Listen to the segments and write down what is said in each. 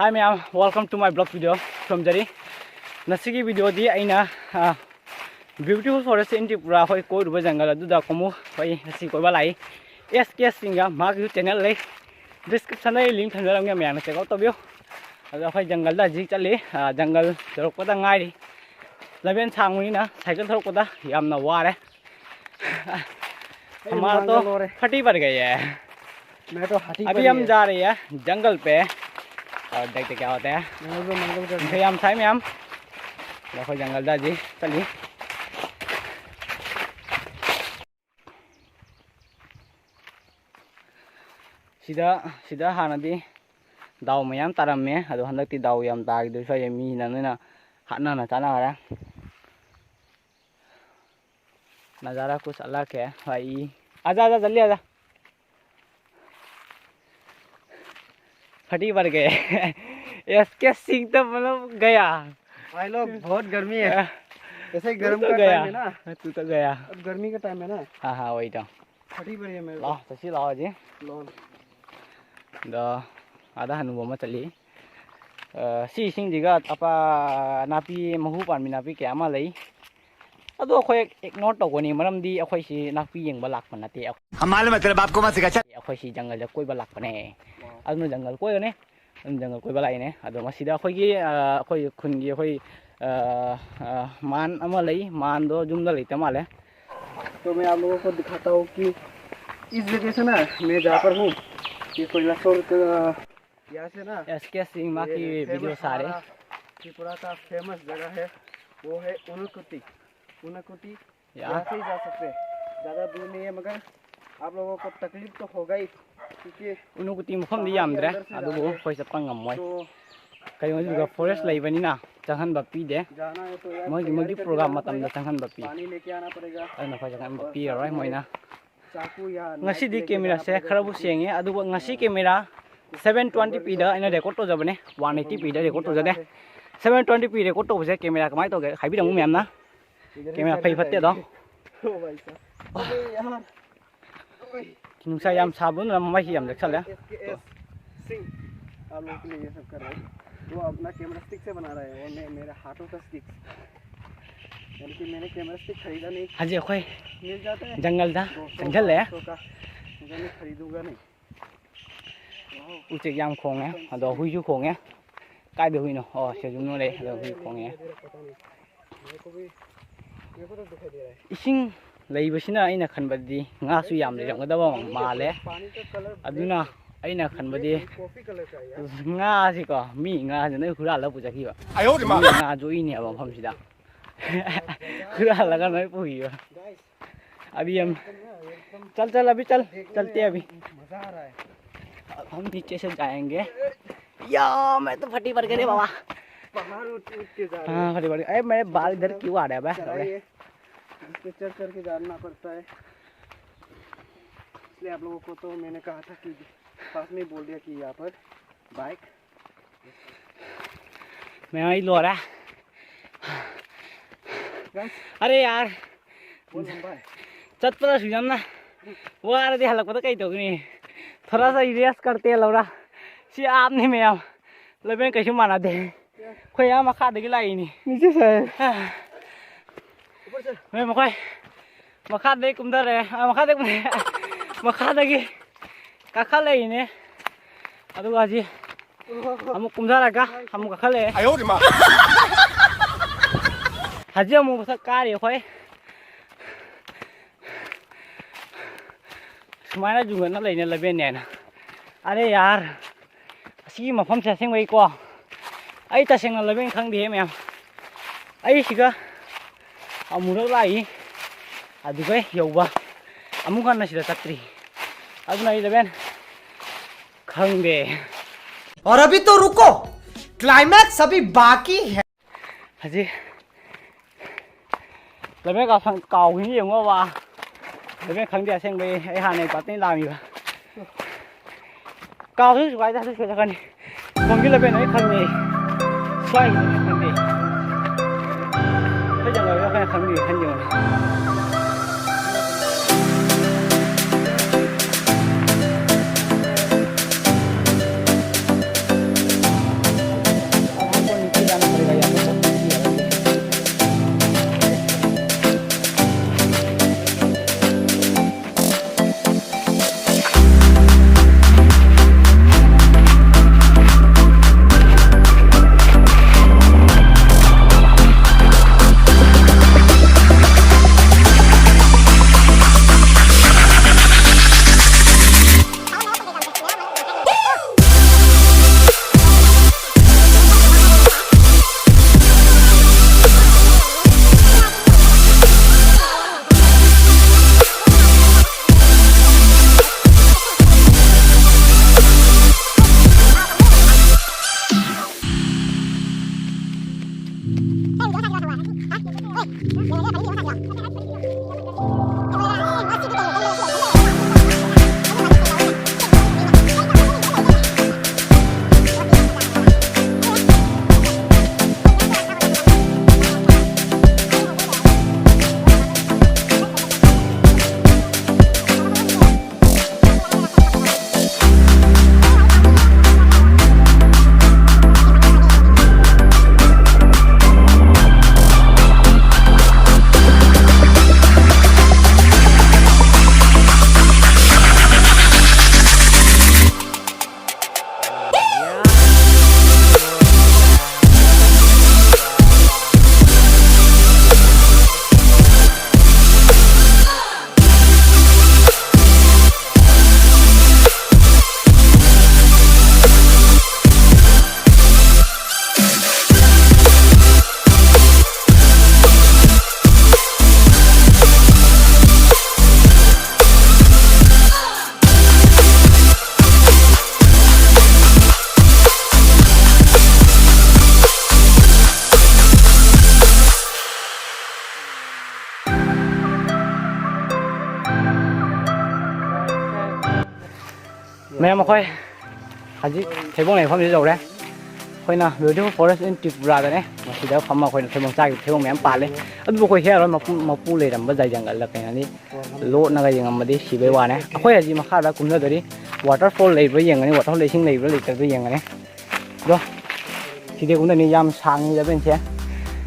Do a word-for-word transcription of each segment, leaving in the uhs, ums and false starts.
Hi ꯃꯌꯥꯝ, welcome to my vlog video from Jari. ꯉꯁꯤꯒꯤ video ꯗꯤ ꯑꯩꯅ, ꯑ, beautiful forest in Tripura, ꯑꯩꯈꯣꯏ ꯀꯣꯏꯔꯨꯕ ꯖꯪꯒꯜ ꯑꯗꯨꯗ ꯀꯨꯝꯃꯨ꯫ ꯑꯩꯈꯣꯏ ꯉꯁꯤ ꯀꯣꯏꯕ ꯂꯥꯛꯏ꯫ ꯑꯦꯁ ꯀꯦ ꯁꯤꯡꯒ ꯃꯥꯒꯤꯁꯨ channel ꯂꯩ, description ꯗ ꯑꯩ link ꯊꯝꯖꯔꯝꯒꯦ, ꯃꯌꯥꯝꯅ check out ꯇꯧꯕꯤꯌꯨ꯫ ꯑꯗꯣ ꯑꯩꯈꯣꯏ ꯖꯪꯒꯜꯗ ꯍꯧꯖꯤꯛ ꯆꯠꯂꯤ꯫ ꯑ, ꯖꯪꯒꯜ ꯌꯧꯔꯛꯄꯗ ꯉꯥꯏꯔꯤ꯫ ꯂꯝꯕꯦꯟ ꯁꯥꯡꯕꯅꯤꯅ cycle ꯊꯧꯔꯛꯄꯗ ꯌꯥꯝꯅ ꯋꯥꯔꯦ꯫ ꯑꯩ ꯍꯃꯥꯔꯥ ꯃꯥꯡꯗ ꯇꯣ ꯂꯣꯏꯔꯦ꯫ ꯐꯇꯤ ꯄꯔ ꯒꯌꯦ꯫ मैं तो हाथी पर अभी ही हम है। जा रहे हैं जंगल पे और देखते क्या होता है। जंगल पे मंगल कर ꯌꯥꯝ ꯁꯥꯏ ꯃꯌꯥꯝ꯫ ꯑꯗꯣ ꯑꯩꯈꯣꯏ ꯖꯪꯒꯜꯗ ꯍꯧꯖꯤꯛ ꯆꯠꯂꯤ꯫ ꯁꯤꯗ, ꯁꯤꯗ ꯍꯥꯟꯅꯗꯤ ꯗꯥꯎ ꯃꯌꯥꯝ ꯇꯥꯔꯝꯃꯦ, ꯑꯗꯣ ꯍꯟꯗꯛꯇꯤ ꯗꯥꯎ ꯌꯥꯝ ꯇꯥꯈꯤꯗ꯭ꯔꯦ꯫ ꯁ꯭ꯋꯥꯏꯗ ꯃꯤꯅ ꯂꯣꯏꯅ ꯍꯥꯠꯅꯅ ꯆꯥꯅꯈ꯭ꯔꯦ꯫ नज़ारा कुछ अलग है भाई। आजा, आजा, जल्दी आजा। फटी पड़ गए। एस के सिंह तो मतलब गया। भाई लोग, बहुत गर्मी है। ऐसे तू गर्म तो का गया। टाइम है ना। तू तो गया। अब गर्मी का टाइम है ना। हाँ, हाँ, वही तो। फटी पड़ी है मेरे को। ला, तो सी लाओ जी। लो। द, आधा हनुआ मत चली। ꯑ, ꯁꯤ ꯏꯁꯤꯡꯁꯤꯒ ꯑꯄꯥ-, ꯅꯥꯄꯤ, ꯃꯍꯨ ꯄꯥꯟꯕꯤ ꯅꯥꯄꯤ ꯀꯌꯥ ꯑꯃ ꯂꯩ꯫ ꯑꯗꯣ ꯑꯩꯈꯣꯏ ignore ꯇꯧꯒꯅꯤ, ꯃꯔꯝꯗꯤ ꯑꯩꯈꯣꯏꯁꯤ ꯅꯥꯄꯤ ꯌꯦꯡꯕ ꯂꯥꯛꯄ ꯅꯠꯇꯦ꯫ हम मालूम है तेरे बाप को मत सिखा, चल। ꯑꯩꯈꯣꯏꯁꯤ ꯖꯪꯒꯜꯗ ꯀꯣꯏꯕ ꯂꯥꯛꯄꯅꯦ꯫ ꯑꯗꯨꯅ ꯖꯪꯒꯜ ꯀꯣꯏꯒꯅꯤ, ꯑꯗꯨꯅ ꯖꯪꯒꯜ ꯀꯣꯏꯕ ꯂꯥꯛꯏꯅꯦ꯫ ꯑꯗꯣ ꯃꯁꯤꯗ ꯑꯩꯈꯣꯏꯒꯤ, ꯑ, ꯑꯩꯈꯣꯏ ꯈꯨꯟꯒꯤ ꯑꯩꯈꯣꯏ, ꯑ, ꯑ, ꯃꯥꯟ ꯑꯃ ꯂꯩ, ꯃꯥꯟꯗꯣ ꯌꯨꯝꯗ ꯂꯩꯇ ꯃꯥꯜꯂꯦ꯫ तो मैं आप लोगों को दिखाता हूँ कि इस जगह से ना, मैं जहाँ पर हूँ, ये कोयलासोर का, यहाँ से ना, ꯑꯦꯁ ꯀꯦ ꯁꯤꯡ ꯃꯥꯒꯤ ये ꯚꯤꯗꯤꯑꯣ famous ꯁꯥꯔꯦ꯫ हमारा त्रिपुरा का famous जगह है, वो है उनकुटी। उनकुटी। या। यहाँ से ही जा सकते हैं, ज़्यादा दूर नहीं है, मगर आप लोगों को तकलीफ तो होगा ही, क्योंकि ꯎꯅꯨꯀꯨꯇꯤ ꯃꯐꯝꯗꯤ पहाड़ के ꯌꯥꯝꯗ꯭ꯔꯦ, अंदर से ꯑꯗꯨꯕꯨ जाएंगे ꯑꯩꯈꯣꯏ ꯆꯠꯄ ꯉꯝꯃꯣꯏ꯫ तो ꯀꯩꯅꯣꯁꯤꯒ ꯐꯣꯔꯦꯁ ꯂꯩꯕꯅꯤꯅ ꯆꯪꯍꯟꯕ ꯄꯤꯗꯦ꯫ ꯃꯣꯏꯒꯤ, ꯃꯣꯏꯒꯤ ꯄ꯭ꯔꯣꯒ꯭ꯔꯥꯝ ꯃꯇꯝꯗ ꯆꯪꯍꯟꯕ ꯄꯤ꯫ ꯑꯗꯨꯅ ꯑꯩꯈꯣꯏ ꯆꯪꯍꯟꯕ ꯄꯤꯔꯔꯣꯏ ꯃꯣꯏꯅ꯫ ꯉꯁꯤꯗꯤ ꯀꯦꯃꯦꯔꯥꯁꯦ ꯈꯔꯕꯨ ꯁꯦꯡꯉꯦ, ꯑꯗꯨꯒ ꯉꯁꯤ ꯀꯦꯃꯦꯔꯥ seven twenty pꯗ ꯑꯩꯅ record ꯇꯧꯖꯕꯅꯦ, one eighty pꯗ record ꯇꯧꯖꯗꯦ꯫ Seven twenty p record ꯇꯧꯕꯁꯦ ꯀꯦꯃꯦꯔꯥ ꯀꯃꯥꯏꯅ ꯇꯧꯒꯦ ꯍꯥꯏꯕꯤꯔꯝꯃꯨ ꯃꯌꯥꯝꯅ꯫ ꯀꯦꯃꯦꯔꯥ ꯐꯩ ꯐꯠꯇꯦꯗꯣ꯫ ꯅꯨꯡꯁꯥ ꯌꯥꯝ ꯁꯥꯕꯗꯨꯅ ꯃꯃꯩꯁꯤ ꯌꯥꯝ ꯂꯦꯛꯁꯜꯂꯦ꯫ आप लोगों के लिए ये सब कर रहा हूँ। वो अपना कैमरा स्टिक से बना रहा है और मैं मेरे हाथों का स्टिक, यानी कि मैंने कैमरा स्टिक खरीदा नहीं। ꯍꯧꯖꯤꯛ ꯑꯩꯈꯣꯏ मिल जाता है। ꯖꯪꯒꯜꯗ दो सौ ꯆꯪꯁꯤꯜꯂꯛꯑꯦ꯫ पाँच सौ का, मुझे, मैं खरीदूंगा नहीं। ꯎꯆꯦꯛ ꯌꯥꯝ ꯈꯣꯡꯉꯦ, ꯑꯗꯣ ꯍꯨꯏꯁꯨ ꯈꯣꯡꯉꯦ꯫ ꯀꯥꯏꯗ ꯍꯨꯏꯅꯣ? ꯑꯣ, ꯁꯤꯗ ꯌꯨꯝ ꯂꯩ, ꯑꯗꯣ ꯍꯨꯏ ꯈꯣꯡꯉꯦ꯫ मेरे को भी, मेरे को तो दिखाई दे रहा है। ꯏꯁꯤꯡ ꯂꯩꯕꯁꯤꯅ ꯑꯩꯅ ꯈꯟꯕꯗꯤ ꯉꯥꯁꯨ ꯌꯥꯝ ꯂꯩꯔꯝꯒꯗꯕ ꯃꯥꯜꯂꯦ꯫ पानी का कलर ꯑꯗꯨꯅ ꯑꯩꯅ ꯈꯟꯕꯗꯤ ꯉꯥꯁꯤꯀꯣ, ꯃꯤ ꯉꯥꯁꯤ ꯅꯣꯏ ꯍꯨꯔꯥꯜꯂꯒ ꯄꯨꯖꯈꯤꯕ꯫ ꯑꯌꯣ ꯃꯥ꯫ ꯃꯤ ꯉꯥ ꯌꯣꯛꯏꯅꯦꯕ ꯃꯐꯝꯁꯤꯗ꯫ ꯍꯨꯔꯥꯜꯂꯒ ꯅꯣꯏ ꯄꯨꯈꯤꯕ꯫ Guys, अभी हम चल, चल, अभी चल, चलते हैं अभी। मजा आ रहा है। अब हम नीचे से जाएंगे। या, मैं तो फटी पड़ गई रे बाबा। पहाड़ उठ उठ के जा रहे हैं। हाँ, फटी पड़ गई। अरे, मेरे बाल इधर क्यों आ रहा है बे? चढ़ाई है, जिसपे चढ़ चढ़ के जाना पड़ता है। इसलिए आप लोगों को तो मैंने कहा था कि पास में ही बोल दिया कि यहाँ पर बाइक मैं वहीं लो रहा। अरे यार, ꯆꯠꯄꯗꯁꯨ ꯌꯥꯝꯅ ꯋꯥꯔꯗꯤ ꯍꯜꯂꯛꯄꯗ ꯀꯩ ꯇꯧꯒꯅꯤ? थोड़ा सा रेस्ट करते हैं ꯂꯧꯔ꯫ ꯁꯤ ꯑꯥꯞꯅꯤ ꯃꯌꯥꯝ, ꯂꯝꯕꯦꯟ ꯀꯩꯁꯨ ꯃꯥꯟꯅꯗꯦ꯫ ꯑꯩꯈꯣꯏ ꯑꯥ ꯃꯈꯥꯗꯒꯤ ꯂꯥꯛꯏꯅꯤ꯫ नीचे से है। ꯅꯣꯏ ꯃꯈꯣꯏ ꯃꯈꯥꯗꯒꯤ ꯀꯨꯝꯊꯔꯦ, ꯑꯥ, ꯃꯈꯥꯗꯒꯤ ꯀꯨꯝꯊꯔꯦ꯫ ꯃꯈꯥꯗꯒꯤ ꯀꯥꯈꯠꯂꯛꯏꯅꯦ꯫ ꯑꯗꯨꯒ ꯍꯧꯖꯤꯛ ꯑꯃꯨꯛ ꯀꯨꯝꯊꯔꯒ ꯑꯃꯨꯛ ꯀꯥꯈꯠꯂꯛꯑꯦ꯫ ꯑꯌꯣ ꯃꯥ꯫ ꯍꯧꯖꯤꯛ ꯑꯃꯨꯛ ꯃꯊꯛ ꯀꯥꯔꯤ ꯑꯩꯈꯣꯏ꯫ ꯁꯨꯃꯥꯏꯅ ꯌꯨꯡꯉꯒ ꯂꯩꯅ ꯂꯝꯕꯦꯟꯅꯦꯅ꯫ ꯑꯔꯦ ꯌꯥꯔ, ꯑꯁꯤꯒꯤ ꯃꯐꯝꯁꯦ ꯑꯁꯦꯡꯕꯩꯀꯣ ꯑꯩ ꯇꯁꯦꯡꯅ ꯂꯝꯕꯦꯟ ꯈꯪꯗꯦꯍꯦ ꯃꯌꯥꯝ꯫ ꯑꯩ ꯁꯤꯒ ꯑꯃꯨꯔꯛ ꯂꯥꯛꯏ, ꯑꯗꯨꯒ ꯌꯧꯕ꯫ ꯑꯃꯨꯛ ꯍꯟꯅ ꯁꯤꯗ ꯆꯠꯇ꯭ꯔꯤ꯫ ꯑꯗꯨꯅ ꯑꯩ ꯂꯝꯕꯦꯟ ꯈꯪꯗꯦ꯫ और अभी तो रुको, क्लाइमैक्स अभी बाकी है। ꯍꯧꯖꯤꯛ ꯂꯝꯕꯦꯟ ꯀꯥꯎ-, ꯀꯥꯎꯈꯤꯅꯤ ꯌꯦꯡꯉꯣꯕ꯫ ꯂꯝꯕꯦꯟ ꯈꯪꯗꯦ ꯑꯁꯦꯡꯕꯩ, ꯑꯩ ꯍꯥꯟꯅꯩ ꯄꯥꯔꯇꯤ ꯂꯥꯛꯑꯝꯃꯤꯕ꯫ ꯀꯥꯎꯗ꯭ꯔꯁꯨ ꯀꯥꯏꯗ ꯍꯧꯖꯤꯛ ꯁꯣꯏꯗ ꯈꯪꯉꯤ꯫ ꯁꯣꯝꯒꯤ ꯂꯝꯕꯦꯟ ꯑꯩ ꯈꯪꯉꯦ꯫ ꯁ꯭ꯋꯥꯏꯒꯤ ꯂꯝꯕꯦꯟ ꯈꯪꯗꯦ꯫ ꯑꯩꯈꯣꯏ ꯖꯪꯒꯜꯗ ꯑꯩꯈꯣꯏꯅ ꯈꯪꯗꯦ ꯈꯟ ꯌꯦꯡꯉꯣ꯫ ꯃꯌꯥꯝ, ꯑꯩꯈꯣꯏ ꯍꯧꯖꯤꯛ ꯊꯩꯕꯣꯡ ꯂꯩꯐꯝꯁꯤꯗ ꯌꯧꯔꯦ꯫ ꯑꯩꯈꯣꯏꯅ Beautiful Forest in ꯇ꯭ꯔꯤꯄꯨꯔꯥꯗꯅꯦ꯫ ꯃꯁꯤꯗ ꯐꯝꯃ ꯑꯩꯈꯣꯏꯅ ꯊꯩꯕꯣꯡ ꯆꯥꯈꯤꯕ ꯊꯩꯕꯣꯡ ꯃꯌꯥꯝ ꯄꯥꯜꯂꯦ꯫ ꯑꯗꯨꯕꯨ ꯑꯩꯈꯣꯏ ꯍꯦꯛ ꯑꯔꯣꯏ ꯃꯄꯨ, ꯃꯄꯨ ꯂꯩꯔꯝꯕ ꯖꯥꯏꯖꯪꯒꯜꯗ ꯀꯩ ꯍꯥꯏꯅꯤ, ꯂꯣꯠꯅꯒ ꯌꯦꯡꯉꯝꯕꯗꯤ ꯁꯤꯕꯩ ꯋꯥꯅꯦ꯫ ꯑꯩꯈꯣꯏ ꯍꯧꯖꯤꯛ ꯃꯈꯥꯗ ꯀꯨꯝꯊꯗꯣꯔꯤ꯫ Waterfall ꯂꯩꯕ꯭ꯔꯥ ꯌꯦꯡꯒꯅꯤ, waterfall ꯏꯁꯤꯡ ꯂꯩꯕ꯭ꯔꯥ ꯂꯩꯇꯕ꯭ꯔꯥ ꯌꯦꯡꯒꯅꯤ꯫ ꯑꯗꯣ ꯁꯤꯗꯤ ꯀꯨꯝꯊꯅꯤ, ꯌꯥꯝ ꯁꯥꯡꯉꯤ ꯂꯝꯕꯦꯟꯁꯦ꯫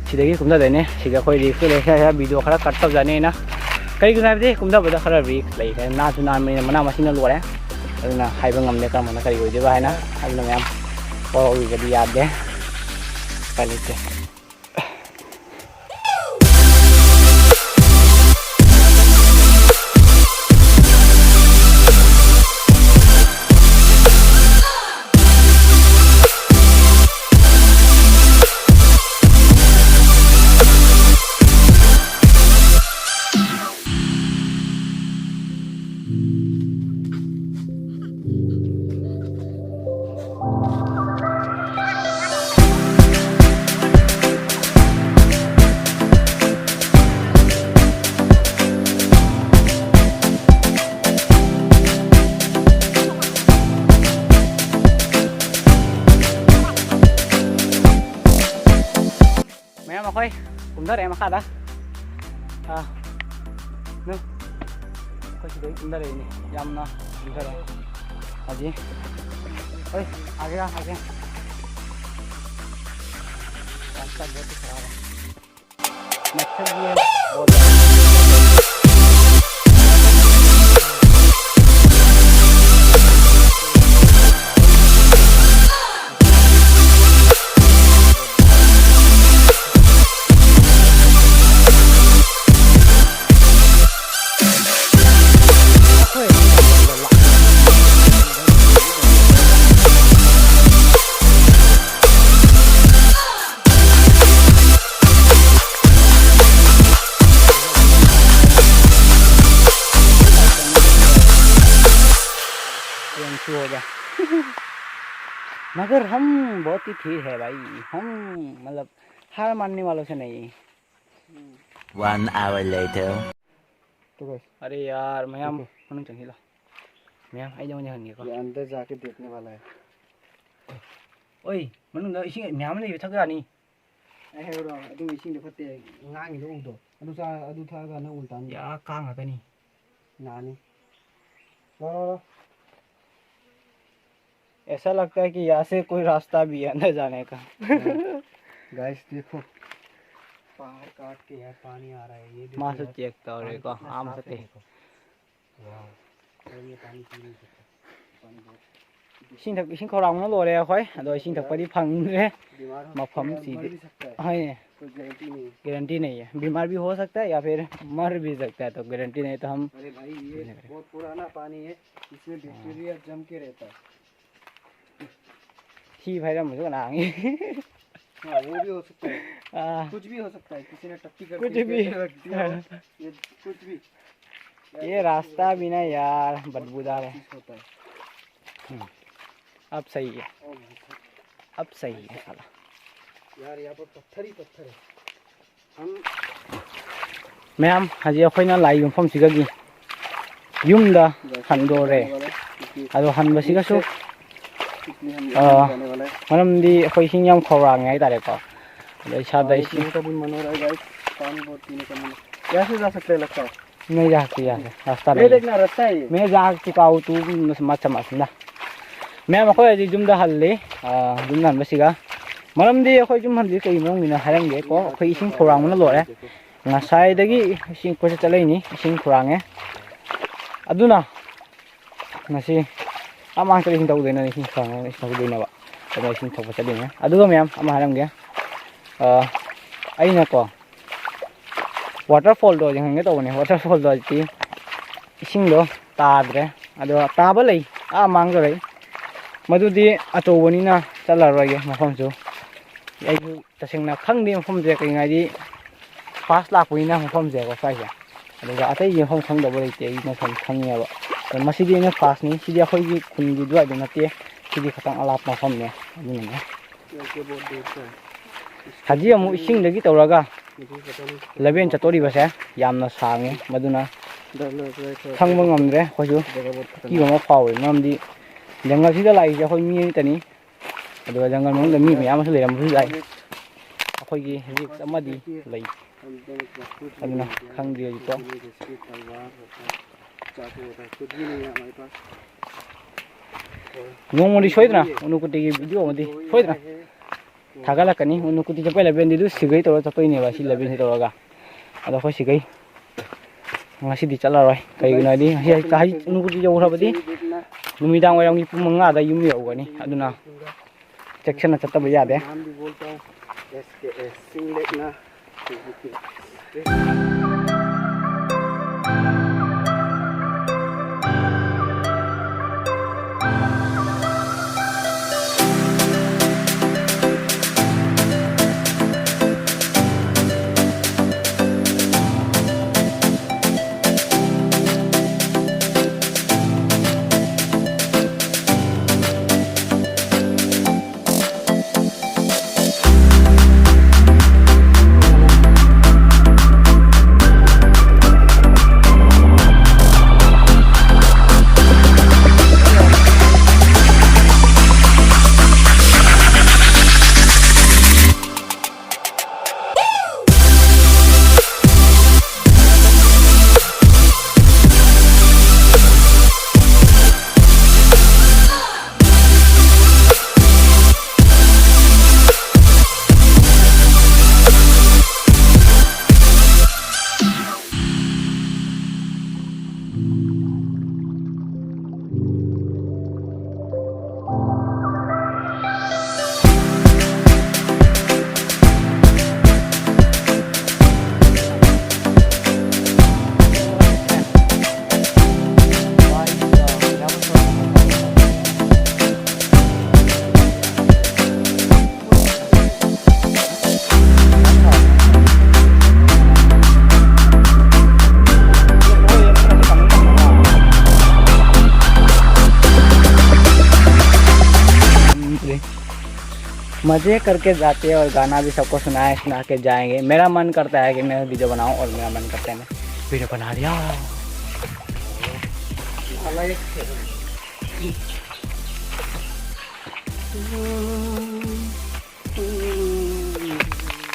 ꯁꯤꯗꯒꯤ ꯀꯨꯝꯊꯗꯣꯏꯅꯦ꯫ ꯁꯤꯗ ꯑꯩꯈꯣꯏ risk ꯂꯩ, ꯈꯔ video ꯈꯔ cut ꯇꯧꯖꯅꯤꯅ꯫ ꯀꯩꯒꯤꯅꯣ ꯍꯥꯏꯕꯗꯤ ꯀꯨꯝꯊꯕꯗ ꯈꯔ risk ꯂꯩ, ꯈꯔ ꯅꯥꯟꯁꯨ ꯅꯥꯟꯕꯅꯤꯅ ꯃꯅꯥ ꯃꯁꯤꯡꯅ ꯂꯣꯏꯔꯦ꯫ ꯑꯗꯨꯅ ꯍꯥꯏꯕ ꯉꯝꯗꯦ ꯀꯔꯝꯕꯅ ꯀꯔꯤ ꯑꯣꯏꯗꯣꯏꯕ ꯍꯥꯏꯅ꯫ ꯑꯗꯨꯅ ꯃꯌꯥꯝ ꯋꯥꯔꯧꯕꯤꯕꯗꯤ ꯌꯥꯗꯦ, ꯎꯄꯥꯏ ꯂꯩꯇꯦ꯫ ꯀꯨꯝꯊꯔꯛꯑꯦ ꯃꯈꯥꯗ꯫ ꯑꯥ, ꯅꯪ, ꯑꯩꯈꯣꯏ ꯁꯤꯗꯩ ꯀꯨꯝꯊꯔꯛꯏꯅꯦ꯫ ꯌꯥꯝꯅ ꯀꯨꯝꯊꯔꯛꯑꯦ꯫ ꯍꯧꯖꯤꯛ, ꯍꯣꯏ, ꯑꯥꯒꯦ, ꯑꯥꯒꯦ꯫ ꯔꯥꯁꯇꯥ ꯕꯣꯠ ꯈꯔꯥꯕ꯫ ꯃꯊꯛꯀꯤ ꯕꯣꯠ꯫ ये आंसू हो गया। मगर हम बहुत ही ठीक है भाई, हम मतलब हार मानने वालों से नहीं। One hour later. तो guys, ꯑꯔꯦ ꯌꯥꯔ, ꯃꯌꯥꯝ ꯃꯅꯨꯡ ꯆꯪꯁꯤꯜꯂꯣ꯫ ꯃꯌꯥꯝ, ꯑꯩ ꯅꯉꯣꯟꯗ ꯍꯪꯒꯦꯀꯣ꯫ ये अंदर जाके देखने वाला है। ꯑꯣꯏ, ꯃꯅꯨꯡꯗ ꯏꯁꯤꯡ ꯃꯌꯥꯝ ꯂꯩꯕ, ꯊꯛ ꯌꯥꯅꯤ꯫ ꯑꯩ ꯍꯥꯏꯔꯨꯔꯣ, ꯑꯗꯨ ꯏꯁꯤꯡꯗꯣ ꯐꯠꯇꯦ, ꯉꯥꯡꯉꯤꯗꯣ ꯎꯗꯣ? ꯑꯗꯨ ꯆꯥ-, ꯑꯗꯨ ꯊꯛꯑꯒ ꯅꯪ ꯎꯜꯇꯥ ꯌꯥ, ꯀꯥꯡ ꯉꯥꯛꯇꯅꯤ꯫ ꯅꯥꯅꯤ꯫ ꯂꯥꯎ, ꯂꯥꯎ, ꯂꯥꯎ꯫ ऐसा लगता है कि यहाँ से कोई रास्ता भी है अंदर जाने का। हाँ। Guys, देखो, पहाड़ काट के यार पानी आ रहा है, ये देखो मासु यार, चेक ꯇꯧꯔꯦꯀꯣ, पानी कितना ꯑꯥ, साफ है, ꯃꯊꯛꯇꯩ꯫ देखो। Wow, और ये पानी पी नहीं सकता, पानी बहुत ꯏꯁꯤꯡ ꯊꯛ-, ꯏꯁꯤꯡ ꯈꯧꯔꯥꯡꯕꯅ ꯂꯣꯏꯔꯦ ꯑꯩꯈꯣꯏ, ꯑꯗꯣ ꯏꯁꯤꯡ ꯊꯛꯄꯗꯤ ꯐꯪꯗ꯭ꯔꯦ꯫ बीमार हो सकते हैं, मर भी सकता है। ꯍꯣꯏꯅꯦ꯫ कोई गारंटी नहीं है। गारंटी नहीं है, बीमार भी हो सकता है या फिर मर भी सकता है, तो गारंटी नहीं है, तो हम अरे भाई, ये नहीं करें। बहुत पुराना पानी है, इसमें बैक्टीरिया जम के रहता है। ꯊꯤ ꯐꯥꯏꯔꯝꯕꯁꯨ ꯀꯅꯥ ꯈꯪꯉꯤ? हाँ, वो भी हो सकता है। हाँ। कुछ भी हो सकता है, किसी ने टट्टी करके कुछ भी। रख दिया हो, ये कुछ भी। ये रास्ता भी ना यार, बदबूदार है। होता है। हम्म। अब सही है। ओ भाई साहब। अब सही है साला। यार, यहाँ पर पत्थर ही पत्थर है। हम ꯃꯌꯥꯝ, ꯍꯧꯖꯤꯛ ꯑꯩꯈꯣꯏꯅ ꯂꯥꯛꯏꯕ ꯃꯐꯝꯁꯤꯗꯒꯤ ꯌꯨꯝꯗ ꯍꯟꯗꯣꯔꯦ꯫ ꯑꯗꯣ ꯍꯟꯕꯁꯤꯒꯁꯨ, ꯑ, ꯃꯔꯝꯗꯤ ꯑꯩꯈꯣꯏ ꯏꯁꯤꯡ ꯌꯥꯝ ꯈꯧꯔꯥꯡꯉꯦ ꯍꯥꯏꯇꯥꯔꯦꯀꯣ꯫ ꯑꯗ ꯏꯁꯥꯗ पानी इसी पीने का भी मन हो रहा है गाइस, पानी बहुत पीने का मन। यहाँ से जा सकते हैं लगता है। नहीं जा सकते यहाँ से, रास्ता नहीं है। देखना रास्ता है ये। मैं जा चुका हूँ, तू मत समझना। मैं ꯃꯈꯣꯏ ꯍꯧꯖꯤꯛ ꯌꯨꯝꯗ ꯍꯜꯂꯤ꯫ ꯑ, ꯌꯨꯝꯗ ꯍꯟꯕꯁꯤꯒ ꯃꯔꯝꯗꯤ ꯑꯩꯈꯣꯏ ꯌꯨꯝ ꯍꯜꯂꯤ ꯀꯩ ꯃꯔꯝꯒꯤꯅꯣ ꯍꯥꯏꯔꯝꯒꯦꯀꯣ꯫ ꯑꯩꯈꯣꯏ ꯏꯁꯤꯡ ꯈꯧꯔꯥꯡꯕꯅ ꯂꯣꯏꯔꯦ꯫ ꯉꯁꯥꯏꯗꯒꯤ ꯏꯁꯤꯡ ꯀꯣꯏꯆꯠ ꯆꯠꯂꯛꯏꯅꯤ, ꯏꯁꯤꯡ ꯈꯧꯔꯥꯡꯉꯦ꯫ ꯑꯗꯨꯅ ꯉꯁꯤ ꯑꯃ ꯆꯠꯂ ꯏꯁꯤꯡ ꯊꯧꯗꯣꯏꯅꯣ, ꯏꯁꯤꯡ ꯈꯧꯔꯥꯡꯉꯒ ꯏꯁꯤꯡ ꯊꯧꯗꯣꯏꯅꯦꯕ꯫ ꯑꯗꯨꯅ ꯏꯁꯤꯡ ꯊꯧꯕ ꯆꯠꯂꯤꯅꯦ꯫ ꯑꯗꯨꯒ ꯃꯌꯥꯝ ꯑꯃ ꯍꯥꯏꯔꯝꯒꯦ꯫ ꯑ, ꯑꯩꯅꯀꯣ ꯋꯥꯇꯔꯐꯣꯜꯗꯣ ꯌꯦꯡꯍꯟꯒꯦ ꯇꯧꯕꯅꯦ꯫ ꯋꯥꯇꯔꯐꯣꯜꯗꯣ ꯍꯧꯖꯤꯛꯇꯤ ꯏꯁꯤꯡꯗꯣ ꯇꯥꯗ꯭ꯔꯦ꯫ ꯑꯗꯣ ꯇꯥꯕ ꯂꯩ, ꯑꯥ ꯃꯥꯡꯗ ꯂꯩ꯫ ꯃꯗꯨꯗꯤ ꯑꯆꯧꯕꯅꯤꯅ ꯆꯠꯂꯔꯣꯏꯒꯦ ꯃꯐꯝꯁꯨ꯫ ꯑꯩꯁꯨ ꯇꯁꯦꯡꯅ ꯈꯪꯗꯦ ꯃꯐꯝꯁꯦ, ꯀꯩꯒꯤꯅꯣ ꯍꯥꯏꯗꯤ ꯐꯥꯔꯁ ꯂꯥꯛꯄꯅꯤꯅ ꯃꯐꯝꯁꯦꯀꯣ ꯁ꯭ꯋꯥꯏꯁꯦ꯫ ꯑꯗꯨꯒ ꯑꯇꯩꯗꯤ ꯃꯐꯝ ꯈꯪꯗꯕ ꯂꯩꯇꯦ, ꯑꯩꯅ ꯁꯨꯝ ꯈꯪꯉꯦꯕ꯫ ꯑꯗꯣ ꯃꯁꯤꯗꯤ ꯑꯩꯅ ꯐꯥꯔꯁꯅꯤ꯫ ꯁꯤꯗꯤ ꯑꯩꯈꯣꯏꯒꯤ ꯈꯨꯟꯒꯤ ꯑꯗꯨꯋꯥꯏꯗ ꯅꯠꯇꯦ, ꯁꯤꯗꯤ ꯈꯤꯇꯪ ꯑꯂꯥꯞꯄ ꯃꯐꯝꯅꯦ꯫ ꯑꯗꯨꯅꯅꯦ ꯍꯧꯖꯤꯛ ꯑꯃꯨꯛ ꯏꯁꯤꯡꯗꯒꯤ ꯇꯧꯔꯒ ꯂꯝꯕꯦꯟ ꯆꯠꯇꯣꯔꯤꯕꯁꯦ ꯌꯥꯝꯅ ꯁꯥꯡꯉꯤ, ꯃꯗꯨꯅ ꯈꯪꯕ ꯉꯝꯗ꯭ꯔꯦ꯫ ꯑꯩꯈꯣꯏꯁꯨ ꯑꯀꯤꯕ ꯑꯃ ꯐꯥꯎꯋꯦ, ꯃꯔꯝꯗꯤ ꯖꯪꯒꯜꯁꯤꯗ ꯂꯥꯛꯏꯁꯦ ꯑꯩꯈꯣꯏ ꯃꯤ ꯑꯃꯇꯅꯤ꯫ ꯑꯗꯨꯒ ꯖꯪꯒꯜ ꯃꯅꯨꯡꯗ ꯃꯤ ꯃꯌꯥꯝ ꯑꯃꯁꯨ ꯂꯩꯔꯝꯕꯁꯨ ꯌꯥꯏ꯫ ꯑꯩꯈꯣꯏꯒꯤ ꯔꯤꯛꯁ ꯑꯃꯗꯤ ꯂꯩ꯫ ꯑꯗꯨꯅ ꯈꯪꯗꯦ ꯍꯧꯖꯤꯛꯐꯥꯎ꯫ ꯅꯣꯡꯃꯗꯤ ꯁꯣꯏꯗꯅ ꯎꯅꯨꯀꯨꯇꯤꯒꯤ ꯚꯤꯗꯤꯑꯣ ꯑꯃꯗꯤ ꯁꯣꯏꯗꯅ ꯊꯥꯒꯠꯂꯛꯀꯅꯤ꯫ ꯎꯅꯨꯀꯨꯇꯤ ꯆꯠꯄꯩ ꯂꯝꯕꯦꯟꯗꯤ ꯑꯗꯨ ꯁꯤꯒꯩ ꯇꯧꯔꯒ ꯆꯠꯇꯣꯏꯅꯦꯕ, ꯁꯤ ꯂꯝꯕꯦꯟꯁꯤ ꯇꯧꯔꯒ꯫ ꯑꯗꯣ ꯑꯩꯈꯣꯏ ꯁꯤꯒꯩ ꯉꯁꯤꯗꯤ ꯆꯠꯂꯔꯣꯏ꯫ ꯀꯩꯒꯤꯅꯣ ꯍꯥꯏꯗꯤ ꯉꯁꯤ ꯍꯦꯛꯇ ꯍꯥꯏ-, ꯎꯅꯨꯀꯨꯇꯤ ꯌꯧꯈ꯭ꯔꯕꯗꯤ ꯅꯨꯃꯤꯗꯥꯡ ꯋꯥꯏꯔꯝꯒꯤ ꯄꯨꯡ ꯃꯉꯥꯗ ꯌꯨꯝ ꯌꯧꯒꯅꯤ꯫ ꯑꯗꯨꯅ ꯆꯦꯛꯁꯤꯟꯅ ꯆꯠꯇꯕ ꯌꯥꯗꯦ꯫ मजे करके जाते हैं और गाना भी सबको सुनाए, सुना के जाएंगे। मेरा मन करता है कि मैं वीडियो बनाऊं और मेरा मन करता है मैं वीडियो बना लिया।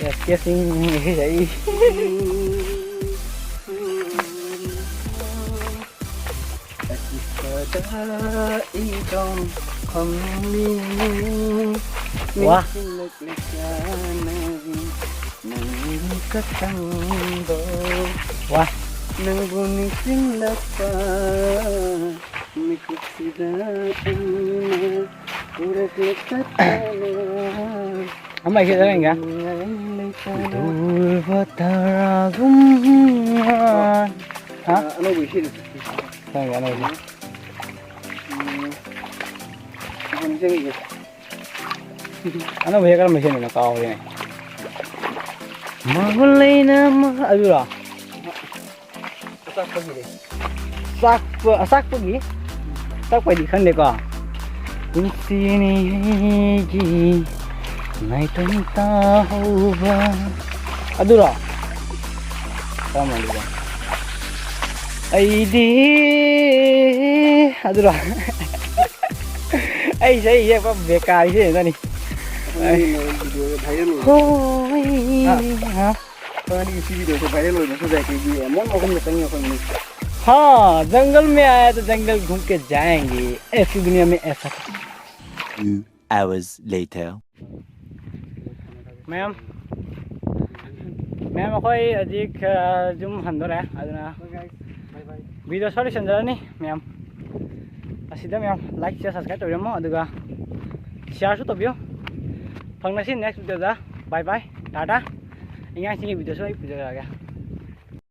Yes, yes, yes. ꯋꯥ꯫ ꯅꯪꯒꯤ ꯁꯛꯇꯝꯗꯣ꯫ ꯋꯥ꯫ ꯅꯪꯕꯨ ꯅꯤꯡꯁꯤꯡꯂꯛꯄ ꯃꯤꯀꯨꯞꯁꯤꯗ ꯑꯩꯅ ꯎꯔꯛꯂꯦ ꯇꯠꯇꯅ꯫ ꯑꯃ ꯏꯁꯩ ꯁꯛꯍꯟꯒꯦ꯫ ꯅꯨꯡꯉꯥꯏ ꯂꯩꯇꯅ꯫ ꯗꯨꯔꯕ ꯇꯔꯥꯒꯨꯝ꯫ ꯍꯥ? ꯑ, ꯑꯅꯧꯕ ꯏꯁꯩꯗꯣ ꯁꯛꯀꯦ꯫ ꯁꯛꯍꯟꯒꯦ, ꯑꯅꯧꯕ꯫ ꯎꯝ꯫ ꯅꯤꯡꯁꯤꯡꯉꯤꯁꯦ꯫ ꯑꯅꯧꯕꯁꯦ ꯀꯔꯝꯕ ꯏꯁꯩꯅꯣ ꯀꯥꯎꯔꯦꯅꯦ꯫ ꯃꯒꯨꯟ ꯂꯩꯅ ꯃ-, ꯑꯗꯨꯔꯣ? ꯑꯆꯥꯛꯄꯒꯤꯅꯦ꯫ ꯆꯥꯛꯄ-, ꯑꯆꯥꯛꯄꯒꯤ? ꯑꯆꯥꯛꯄꯩꯗꯤ ꯈꯪꯗꯦꯀꯣ꯫ ꯄꯨꯟꯁꯤꯅꯤ ꯑꯩꯒꯤ ꯅꯥꯏꯇꯣꯝ ꯇꯥꯍꯧꯕ꯫ ꯑꯗꯨꯔꯣ? ꯀꯔꯝꯕꯅꯣ? ꯑꯩꯗꯤ ꯑꯗꯨꯔꯣ? ꯑꯩꯁꯦ, ꯑꯩꯁꯦ ꯄꯨꯔꯥ ꯕꯦꯀꯥꯔ ꯏꯁꯩ ꯉꯥꯛꯇꯅꯤ꯫ ꯑꯩꯈꯣꯏꯒꯤ ꯚꯤꯗꯤꯑꯣꯁꯦ ꯚꯥꯏꯔꯦꯜ ꯑꯣꯏꯕ꯫ ꯍꯣꯏ꯫ ꯍꯥ? ꯍꯥ? ꯑꯩꯈꯣꯏꯒꯤ ꯁꯤ ꯚꯤꯗꯤꯑꯣꯁꯦ ꯚꯥꯏꯔꯦꯜ ꯑꯣꯏꯕ ꯁꯨꯖꯥꯏ ꯀꯦꯒꯤ ꯑꯃꯣꯟ ꯑꯍꯨꯝꯗ ꯆꯪꯉꯤ ꯑꯩꯈꯣꯏ ꯃꯤ꯫ हाँ, जंगल में आया तो जंगल घूम के जाएंगे। ऐसी दुनिया में ऐसा कुछ। Two hours later. ꯃꯌꯥꯝ, ꯃꯌꯥꯝ, ꯑꯩꯈꯣꯏ ꯍꯧꯖꯤꯛ, ꯑ, ꯌꯨꯝ ꯍꯟꯗꯣꯔꯦ, ꯑꯗꯨꯅ ꯚꯤꯗꯤꯑꯣ ꯁ꯭ꯋꯥꯏ ꯂꯣꯏꯁꯤꯟꯖꯔꯅꯤ ꯃꯌꯥꯝ꯫ ꯑꯁꯤꯗ ꯃꯌꯥꯝ like, share, subscribe ꯇꯧꯕꯤꯔꯝꯃꯣ, ꯑꯗꯨꯒ shareꯁꯨ ꯇꯧꯕꯤꯌꯨ꯫ ꯐꯪꯅꯁꯤ next videoꯗ꯫ Bye bye, Tata. ꯑꯉꯥꯡꯁꯤꯡꯒꯤ ꯚꯤꯗꯤꯑꯣꯁꯨ ꯑꯩ ꯄꯨꯖꯔꯛꯑꯒꯦ꯫